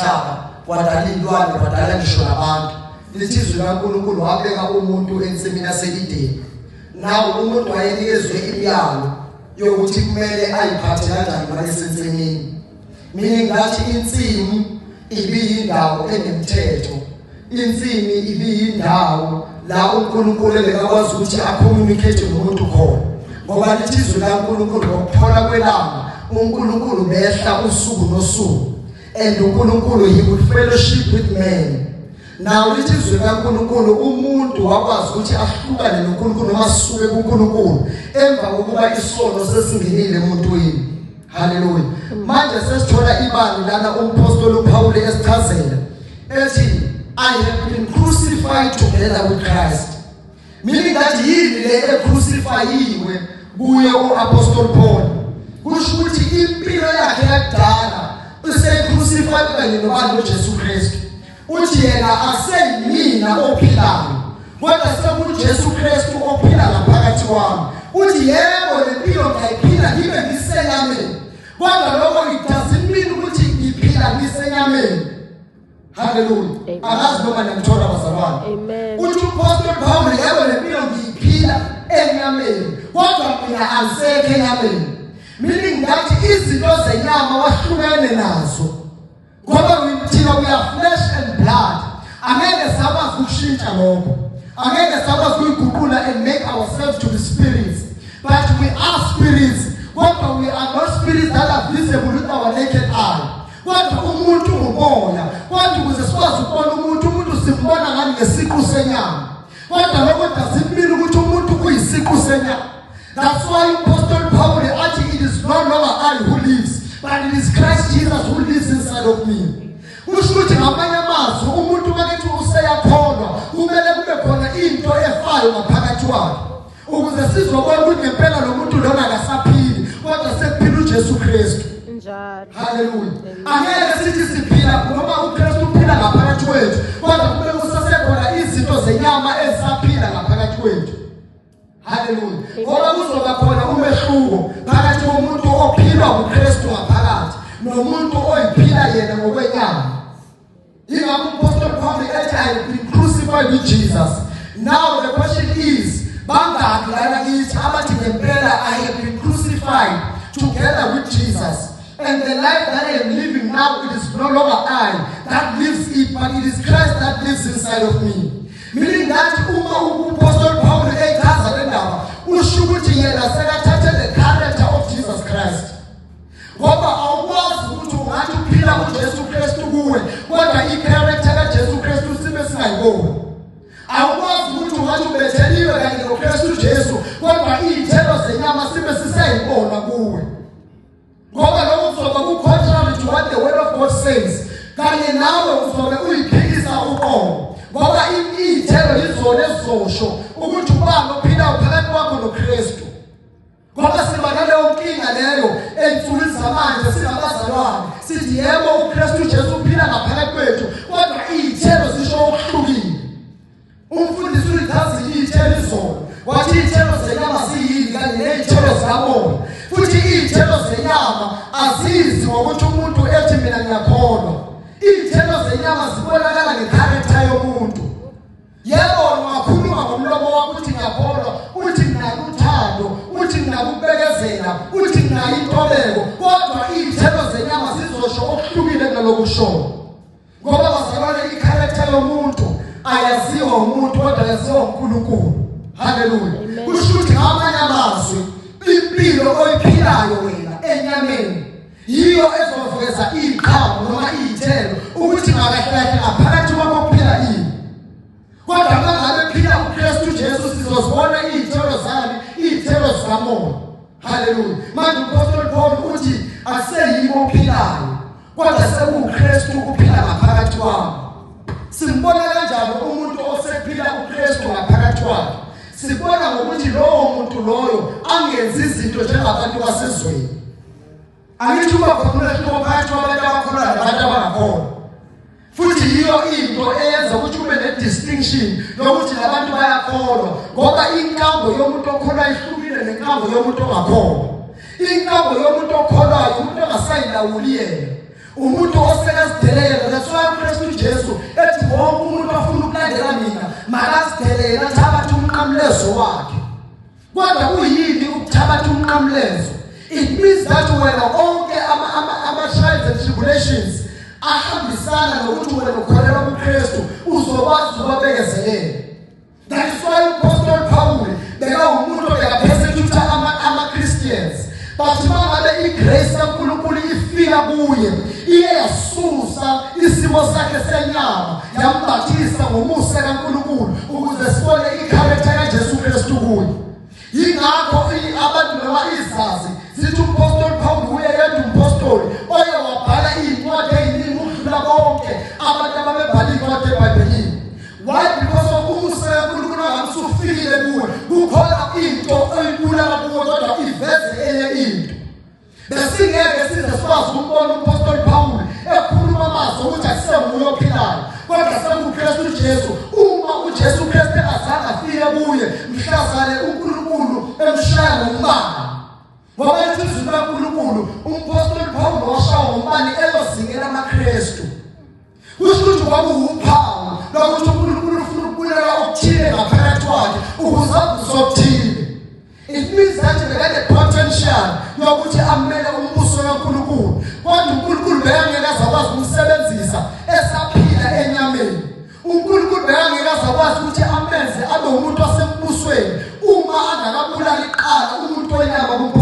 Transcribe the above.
Umhlaba wadala iy'lwane, wadala ngisho nabantu. Lithi izwi likaNkulunkulu wabeka umuntu ensimini yase-Edeni. Nawo umuntu wayenikezwe imiyalo yokuthi kumele ayiphathe kanjani uma esensimini. Meaning that insimu ibiyindawo enemithetho. Insimi ibiyindawo la uNkulunkulu ebekakwazi ukuthi acommunicate nomuntu khona. Ngoba lithi izwi likaNkulunkulu ngokuphola kwelanga uNkulunkulu behla usuku nosuku. And uNkulunkulu, he would fellowship with men. Now lithi izwi likaNkulunkulu umuntu wakwazi ukuthi ahlukane noNkulunkulu noma asuke kuNkulunkulu emva kokuba isono sesingenile emuntwini. Haleluya. Manje sesithola ibali lana umpostoli uPaul esichazela ethi, "I have been crucified together with Christ." Meaning that yini le ecrucifyiwe kuye uApostle Paul? Kusho ukuthi impilo yakhe yakudala usecrucified kanye nobani? NoJesu Kristu. Uthi yena, "Akuseyimina ophilayo, kodwa sekuJesu Kristu ophila ngaphakathi kwami." Uthi, "Yebo, lempilo ngiyayiphila ngibe ngisenyameni, kodwa lokho it doesn't mean ukuthi ngiphila ngisenyameni." Haleluya. Akazi noma niyangithola, bazalwane. Amen. Uthi uPastor Paul, "Yebo, lempilo ngiyiphila enyameni, kodwa mina angisekho enyameni." Meaning that izinto zenyama wahlukene nazo, ngoba thina we are flesh and blood. Angeke sakwazi ukushintsha lokho, angeke sakwazi ukuyiguqula and make ourselves to be spirits. But we are spirits, kodwa we are not spirits that are visible with our naked eye. Kodwa umuntu ngumoya. Kodwa ukuze sikwazi ukubona umuntu, umuntu simbona ngani? Ngesiqu senyama. Kodwa lokho doesn't mean ukuthi umuntu uyisiqu senyama. That's why Apostle Paul athi, "It is no longer I who lives, but it is Christ Jesus who lives inside of me." Kusho ukuthi ngamanye amazwi umuntu makethi useyakholwa, kumele kube khona into efayo ngaphakathi kwakhe ukuze sizobona ukuthi ngempela lo muntu lona akasaphili, kodwa sekuphila uJesu Kristu. Njalo. Haleluya. Angeke sithi siphila noma uKristu uphila ngaphakathi kwethu, kodwa kube kusasekhona izinto zenyama ezisaphila ngaphakathi kwethu. Haleluya. Ngoba kuzoba khona umehluko phakathi komuntu ophilwa uKristu ngaphakathi nomuntu oyiphila yena ngokwenyama. Yingakho uMpostoli Paul ethi, "I have been crucified with Jesus." Now the question is, bangaki lana kithi abathi ngempela, "I have been crucified together with Jesus, and the life that I am living now, it is no longer I that lives it, but it is Christ that lives inside of me"? Meaning that uma uMpostoli Paul echaza le ndaba, usho ukuthi yena sekathathe the character of Jesus Christ, ngoba awukwazi ukuthi ungathi uphila uJesu Kristu kuwe, kodwa icharacter kaJesu Kristu sibe singayiboni. Awukwazi ukuthi ungathi ubetheliwe kanye noKristu Jesu, kodwa iy'thelo zenyama sibe sisayibona kuwe, ngoba lokho kuzoba ku-contrary to what the word of God says, kanye nawe uzobe uyiphikisa uqobo, ngoba iy'thelo yizona ezizosho ukuthi ubani ophilayo phakathi kwakho noKristu. Ngoba siba naleyo nkinga leyo ey'nsukwini zamanje singabazalwane, sithi yebo, uKristu Jesu uphila ngaphakathi kwethu, kodwa iy'thelo zisho okuhlukile. Umfundisi uyichazile iy'thelo izolo, wathi iy'thelo zenyama ziyini kanye ney'thelo zikamoya. Futhi iy'thelo zenyama azizi ngokuthi umuntu ethi, "Mina ngiyakholwa." Iy'thelo zenyama zibonakala ngecharacter yomuntu. Yebo, ungakhuluma ngomlomo wakho uthi ngiyakholwa, uthi nginalo uthando, uthi nginako ukubekezela, uthi nginayo intobeko, kodwa iy'thelo zenyama zizosho okuhlukile kunalokhu kushoyo, ngoba bazalwane, icharacter yomuntu ayaziwa umuntu, kodwa yaziwa uNkulunkulu. Haleluya. Kusho ukuthi ngamanye amazwi impilo oyiphilayo wena enyameni yiyo ezoveza iqhamu noma iy'thelo ukuthi ngakahle kahle ngaphakathi kwakho kuphila ini. Kodwa uma ngabe phila uKristu Jesu, sizozibona iy'thelo zani? Iy'thelo zikamoya. Haleluya. Manje uMpostoli Paul uthi, "Akuseyimi ophilayo, kodwa sekuwuKristu uphila ngaphakathi kwami." Simbona kanjani umuntu osephila uKristu ngaphakathi kwakhe? Sibona ngokuthi lowo muntu loyo angenzi izinto njengabantu basezweni. Angithi uba khona umehluko phakathi kwabantu abakholwa nabantu abangakholwa? Futhi yiyo into eyenza ukuthi kube ne-distinction yokuthi labantu bayakholwa, ngoba inkambo yomuntu okholwa ihlukile nenkambo yomuntu ongakholwa. Inkambo yomuntu okholwayo umuntu ongasayilawuli yena. Umuntu osekazidelela. That's why uKristu Jesu ethi wonke umuntu ofuna ukulandela mina makazidelele, athabathe umnqamlezo wakhe. Kodwa kuyini ukuthabatha umnqamlezo? It means that wena onke ama-trials and tribulations ahambisana nokuthi wena ukholelwa kuKristu uzokwazi ukubabekezelela. That is why uPostoli Paul bekawumuntu obekapersecute ama-Christians, but mangabe igrace kaNkulunkulu ifika kuye, iye yasusa isimo sakhe senyama, yambathisa ngomusa kaNkulunkulu ukuze sibone icharacter kaJesu Kristu kuye. Yingakho abantu noma izazi zithi uMpostoli Paul uye yedwa umpostoli oye wabhala iy'ncwadi ey'ningi ukudlula bonke abantu ababebhala iy'ncwadi eBhayibhelini. Why? Because of umusa kaNkulunkulu ongabe usufikile kuwe, kukhona into oyibulala kuwe kodwa iveze enye into. Besingeke size sikwazi ukubona uMpostoli Paul ekhuluma amazwi ukuthi akusenguye ophilayo kodwa sekuKristu Jesu. Uma uJesu Kristu engazange afike kuye mhlazane uNkulunkulu emshaya ngombani, ngoba ethi izwi likaNkulunkulu uMpostoli Paul washawa ngombani eyozingela amaKristu. Kusho ukuthi kwakuwuphawu lokuthi uNkulunkulu ufuna ukubulala okuthile ngaphakathi kwakhe ukuze avuse okuthile. It means that bekane-potential yokuthi amele umbuso kaNkulunkulu, kodwa uNkulunkulu bekangeke aze akwazi ukumsebenzisa esaphila enyameni. uNkulunkulu bekangeke aze akwazi ukuthi amenze abe umuntu wasembusweni uma angakabulali kuqala umuntu wenyama kuMpostoli.